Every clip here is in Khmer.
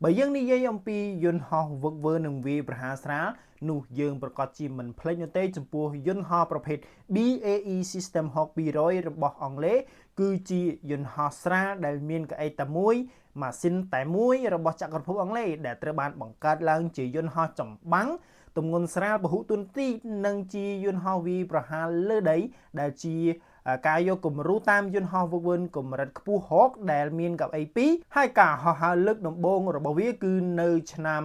បើយើងនិយាយអំពីយន្តហោះវឹកវើនិងវាយប្រហារស្រាលនោះយើងប្រកាសជាមិនភ្លេចនោះទេចំពោះយន្តហោះប្រភេទ BAE System Hawk 200របស់អង់គ្លេសគឺជាយន្តហោះស្រាលដែលមានកៅអីតែមួយម៉ាស៊ីនតែមួយរបស់ចក្រភពអង់គ្លេសដែលត្រូវបានបង្កើតឡើងជាយន្តហោះចម្បាំងទម្ងន់ស្រាលពហុតួនាទីនិងជាយន្តហោះវាយប្រហារលើដីដែលជាការយកគំរូតាមយន្តហោះហ្វឹកហ្វឺនកម្រិតខ្ពស់ Hawk ដែលមានកៅអី2ហើយការហោះហើរលើកដំបូងរបស់វាគឺនៅឆ្នាំ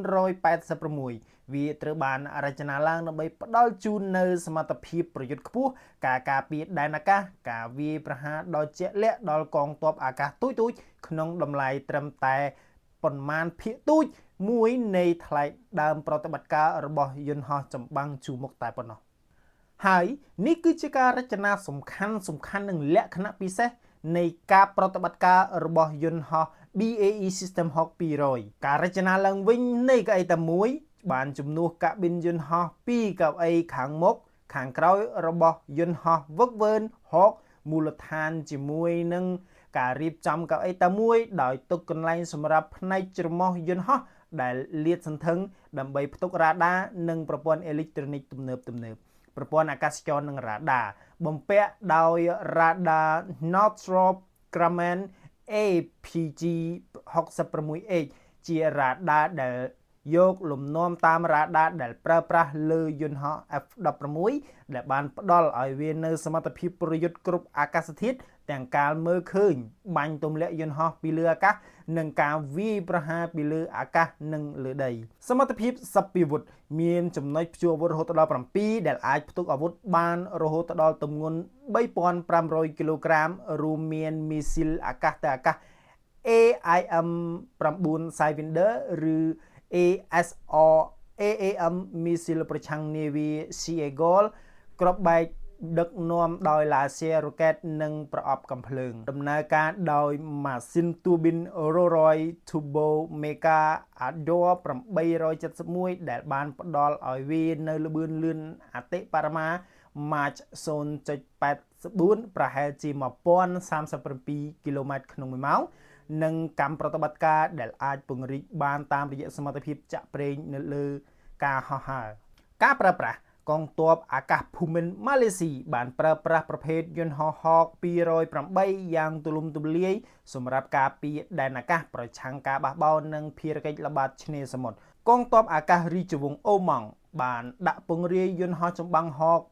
1986វាត្រូវបានរចនាឡើងដើម្បីផ្ដល់ជូននៅសមត្ថភាពប្រយុទ្ធខ្ពស់ការការពារដែនអាកាសការវាយប្រហារដ៏ជាក់លាក់ដល់កងទ័ពអាកាសទូចៗក្នុងតម្លៃត្រឹមតែប៉ុន្មានភាគទូចមួយនៃថ្លៃដើមប្រតិបត្តិការរបស់យន្តហោះចម្បាំងជួរមុខតែប៉ុណ្ណោះហើយនេះគឺជាការរចនាសំខាន់សំខាន់និងលក្ខណៈពិសេសនៃការប្រតិបត្តិការរបស់យន្តហោះ BAE System Hawk 200ការរចនាឡើងវិញនៃកៅអីតែមួយបានជំនួសកាប៊ីនយន្តហោះ2កៅអីខាងមុខខាងក្រោយរបស់យន្តហោះវឹកវើ Hawk មូលដ្ឋានជាមួយនឹងការរៀបចំកៅអីតែមួយដោយទុកកន្លែងសម្រាប់ផ្នែកច្រមុះយន្តហោះដែលលាតសន្ធឹងដើម្បីផ្ទុករ៉ាដានិងប្រព័ន្ធអេឡិចត្រូនិកទំនើបទំនើបប្រព័ន្ធអាកាសចរនិងរ៉ាដាបំពាក់ដោយរ៉ាដា Northrop Grumman APG 66H ជារ៉ាដាដែលយកលំនាំតាមរ៉ាដាដែលប្រើប្រាស់លើយន្តហោះ F-16 ដែលបានផ្ដល់ឲ្យវានៅសមត្ថភាពប្រយុទ្ធគ្រប់អាកាសធាតុទាំងការមើលឃើញបាញ់ទម្លាក់យន្តហោះពីលើអាកាសនិងការវាយប្រហារពីលើអាកាសនិងលើដីសមត្ថភាពសព្វាវុធមានចំណុចព្យួរអាវុធរហូតដល់7ដែលអាចផ្ទុកអាវុធបានរហូតដល់ទម្ងន់3500គីឡូក្រាមរួមមានមីស៊ីលអាកាសទៅអាកាស AIM 9 Sidewinder ឬ ASR AAM មីស៊ីលប្រឆាំងនាវា Sea Eagle គ្រាប់បែកដឹកនាំដោយឡាស៊ែរ៉ុកែតនិងប្រអប់កំភ្លើងដំណើរការដោយម៉ាស៊ីនទួប៊ីន Rolls-Royce Turbomeca Ardor 871ដែលបានផ្ដល់ឲ្យវានៅល្បឿនលឿនអតិបរមា Mach 0.84ប្រហែលជា1037គីឡូម៉ែត្រក្នុង1ម៉ោងនិងកម្មប្រតិបត្តិការដែលអាចពង្រីកបានតាមរយៈសមត្ថភាពចាក់ប្រេងនៅលើការហោះហើរការប្រើប្រាស់កងទ័ពអាកាសភូមិន្ទម៉ាឡេស៊ីបានប្រើប្រាស់ប្រភេទយន្តហោះ Hawk 208យ៉ាងទូលំទូលាយសម្រាប់ការពារដែនអាកាសប្រឆាំងការបះបោរនិងភារកិច្ចល្បាតឆ្នេរសមុទ្រកងទ័ពអាកាសរាជវង្សអូម៉ង់បានដាក់ពង្រាយយន្តហោះចម្បាំង Hawk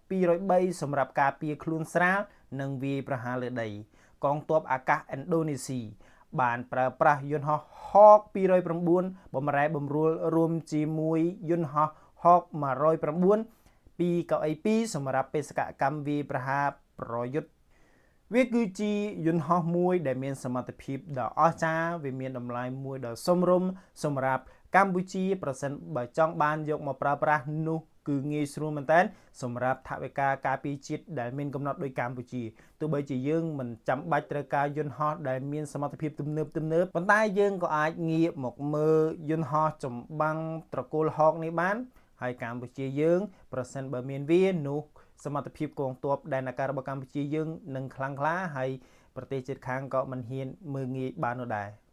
203សម្រាប់ការពារខ្លួនស្រាលនិងវាយប្រហារលើដីកងទ័ពអាកាសឥណ្ឌូនេស៊ីបានប្រើប្រាស់យន្តហោះ Hawk 209បំរែបំរួលរួមជាមួយយន្តហោះ Hawk 109ពីកៅអី2សម្រាប់បេសកកម្មវាយប្រហារប្រយុទ្ធវាគឺជាយន្តហោះមួយដែលមានសមត្ថភាពដ៏អស្ចារ្យវាមានតម្លៃមួយដ៏សមរម្យសម្រាប់កម្ពុជាប្រសិនបើចង់បានយកមកប្រើប្រាស់នោះគឺងាយស្រួលមែនតើសម្រាប់ថវិកាការពារជាតិដែលមានកំណត់ដោយកម្ពុជាទោះបីជាយើងមិនចាំបាច់ត្រូវការយន្តហោះដែលមានសមត្ថភាពទំនើបទំនើបប៉ុន្តែយើងក៏អាចងាកមកមើលយន្តហោះចម្បាំងត្រកូល Hawk នេះបានហើយកម្ពុជាយើងប្រសិនបើមានវានោះសមត្ថភាពកងទ័ពដែនអាកាសរបស់កម្ពុជាយើងនឹងខ្លាំងក្លាហើយប្រទេសជិតខាងក៏មិនហ៊ានមើលងាយបាននោះដែរ។